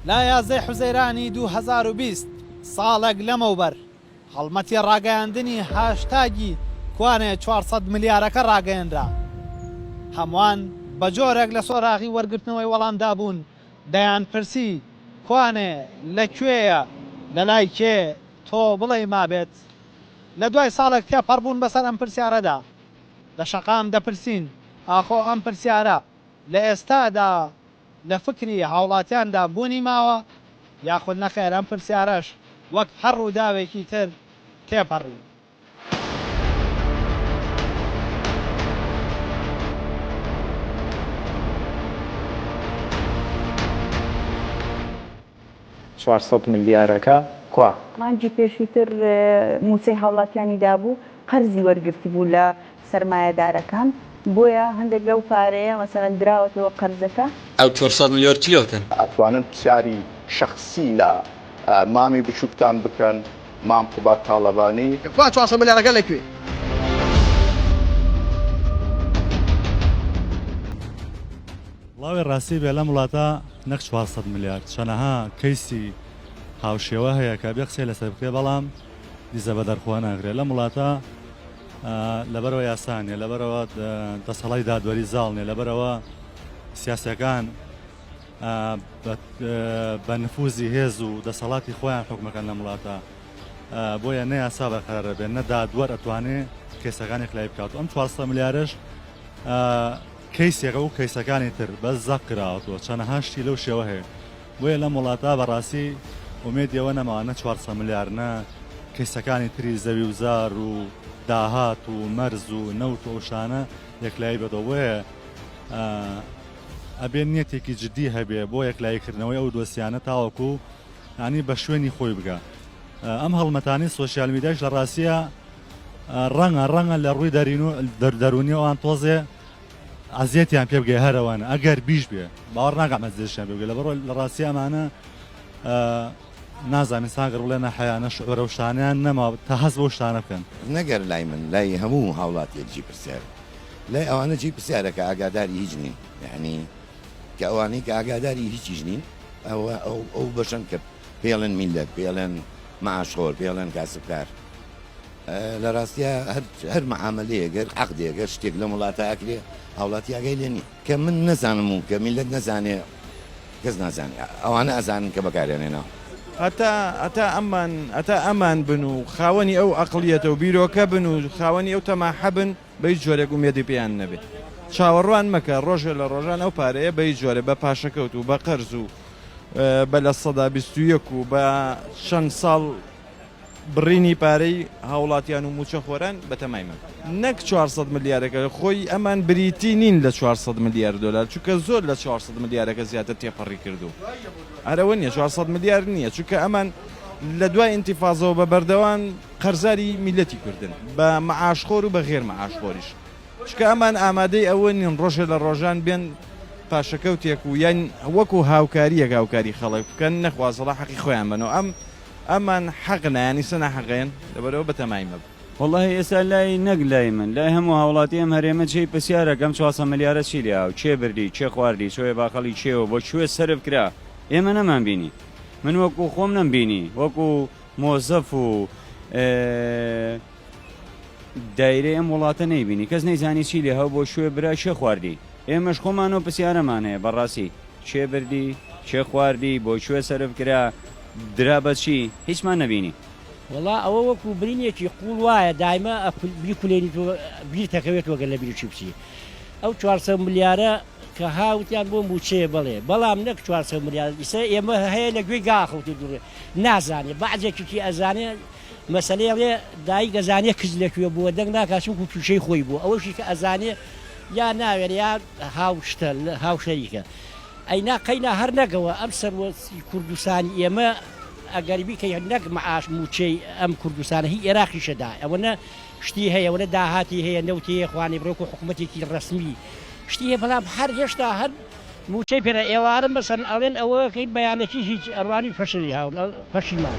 لە یازدەی حوزەیرانی 2020، ساڵێک لەمەوبەر، هەڵمەتی ڕاگەیاندنی هاشتاگی کوانێ 400 ملیارەکە ڕاگەیەنرا. هەمووان بە جۆرێک لە سۆراغی وەرگرتنەوەی وەڵامدا بوون، دەیانپرسی کوانێ لە کوێیە، لە لای کێ، تۆ بڵێی مابێت؟ لە دوای ساڵێک تێپەڕبوون بەسەر ئەم پرسیارەدا، لە شەقام دەپرسین ئاخۆ ئەم پرسیارە لە ئێستادا لە فکری هاوڵاتیاندا بوونی ماوە یاخود نەخێر ئەم پرسیارەش وەک هەر ڕووداوێکی تر تێپەڕی؟ 400 ملیارەکە کوا؟ مانگی پێشووتر مووچەی هاوڵاتیانی دابوو، قەرزی وەرگرتبوو لە سەرمایەدارەکان، بۆیە هەندێک لەو پارەیە مەسەلەن دراوەتەوە قەرزەکە. ئەو 400 ملیۆر چی لێ بکەن؟ ئەتوانن پرسیاری شەخسی لە مامی بچوکتان بکەن مام قوباد تاڵەبانی. کوا 400 ملیارەکە لە کوێ؟ وڵاوێ ڕاستی بێ لەم وڵاتە نەک 400 ملیار چەنەها کەیسی هاوشێوە هەیە کە بێ قسەی لەسەر بکرێ بەڵام دیزە بە دەرخوا ناکرێ لەم وڵاتە لەبەرەوە یاسا نیە لەبەرەوە دەسەڵاتی دادوەری زاڵ نیە لەبەرەوە سیاسەکان بە نفوزی هێز و دەسەڵاتی خۆیان حکومەکەن لەم وڵاتە بۆیە نە یاسا بەرقەرارە بێن نە دادوەر ئەتوانێ کەیسەکانی خلای بکات و ئەم 400 ملیارش کەیسێکە و کەیسەکانی تر بەس زەق کراوەتەوە چەنەها شتی لەو شێوە هەیە بۆیە لەم وڵاتە بەڕاستی ئومێدی ئەوە نەماوە نە 400 ملیار نە کەیسەکانی تری زەوی و زار و داهات و مەرز و نەوت و ئەو شتانە یەکلایی بێتەوە بۆیە ئەبێ نیەتێکی جدی هەبێ بۆ یەکلاییکردنەوەی ئەو دۆسیانە تاوەکو ینی بە شوێنی خۆی بگا ئەم هەڵمەتانی سۆشیال میدیاش لە ڕاستیە ڕەنگە ڕەنگە لە ڕووی دەرین و دەروونی ئەوان تۆزێ ئەزیەتیان پێ بگەی هەرەوانە ئەگەر بیش بێ باوەڕ ناکەم ئەزیەتیان پێ بگەی لەبەر لە ڕاستی ئەمانە نازانم ئینسان گەر بڵێ نە حەیا نە شعورە و شتانەیان نەما تا هەست بەو شتانە بکەن. نەگەر لای من لای هەموو هاوڵاتیەک جی پرسیارە لای ئەوانە جێی پرسیارە کە ئاگاداری هیچ نین یانی کە ئەوانەی کە ئاگاداری هیچیش نین ئەوە ئەو ئەو بەشەن کە پێڵێن میللەت پێڵێن معاشخۆر پێڵێن کاسبکار لە ڕاستیا هەر هەر معامەلەیەک هەر عەقدێک هەر شتێک لەم وڵاتە ئەکرێ هاوڵاتی ئاگای لێ نییە کە من نەزانم و کە میللەت نەزانێ کەس نازانێ ئەوانە ئەزانن کە بەکاریان هێناوە. هەتا هەتا ئەمان هەتا ئەمان بن و خاوەنی ئەو ئەقڵیەتە و بیرۆکە بن و خاوەنی ئەو تەماحە بن بە هیچ جۆرێک ئومێدی پێیان نەبێ. چاوەڕوان مەکە ڕۆژێ لە ڕۆژان ئەو پارەیە بە هیچ جۆرێ بە پاشەکەوت و بە قەرز و بە 21% و بە چەند ساڵ بڕینی پارەی هاوڵاتیان و مووچەخۆران بەتەمای مەبن. نەک 400 ملیارەکە، خۆی ئەمان بریتی نین لە 400 ملیار دۆلار، چونکە زۆر لە 400 ملیارەکە زیاتر تێپەڕی کردوو. هەر ئەوە نییە 400 ملیار نییە، چونکە ئەمان لە دوای ئینتیفازەوە بە بەردەوام قەرزاری میللەتی کوردن، بە مەعاشخۆر و بە غێر مەعاشخۆریش. چونکە ئەمان ئامادەی ئەوە نین ڕۆژێ لە ڕۆژان بێن پاشەکەوتێک و یان وەکو هاوکارییەک هاوکاری خەڵک بکەن، نەخوازەڵا حەقی خۆیان بەنەوە. ئەم ئەمان حەقنە یانی سە ناحەقێن لەبەرئەوە بەتەمای مەبن. وەڵاهی ئێستا لای نەک لای من لای هەموو هاوڵاتی ئەم هەرێمە جێی پرسیارە کە ئەم 400 ملیارە چی لێ هاو کێ بردی کێ خواردی چۆیە باخەڵی کێوە بۆ کوێ سەرف کرا ئێمە نەمان بینی من وەکو خۆم نەم بینی وەکو مۆزەف و دایرەی ئەم وڵاتە نەیبینی کەس نەیزانی چی لێ هاو بۆ کوێ برا کێ خواردی ئێمەش خۆمانەوە پرسیارەمان هەیە بەڕاستی کێ بردی کێ خواردی بۆ کوێ سەرف کرا درا بە چی هیچمان نەبینی. وەڵا ئەوە وەکو برینێکی قوڵ وایە دایمە بیکولێنیت و بیرتەکەوێتەوە گەر لە بیرچی بچی ئەو 400 ملیارە کە هاوتیان بۆ موچەیە بەڵێ بەڵام نەک 400 ملیار ئیسە ئێمە هەیە لە گوێی گاخەوتی دوڕێ نازانێ بەعزێکیکی ئەزانێ مەسەلەی ئەڵێ دایک ئەزانێ کچ لە کوێ بووە دەنگ ناکات چونکو پیشەی خۆی بووە ئەوەشی کە ئەزانێ یا ناوێرێ یا هاوشتە هاوشەریکە ئەینا قەینا هەر نەگەوە ئەم سەروەتی کوردستانی ئێمە ئەگەر بیکەی نەک معاش موچەی ئەم کوردستانە هی ئێراقیشە دا ئەوەنە شتی هەیە ئەوەنە داهاتی هەیە نەوتی هەیە خوانی بڕۆکو حکومەتێکی ڕەسمی شتی هەیە بەڵام هەر هێشتا هەر موچەی پێ ئێوارە مەسەن ئەڵێن ئەوەکەی بەیانەکی هیچ ئەڕوانی فەشلی هاون پەشیمان.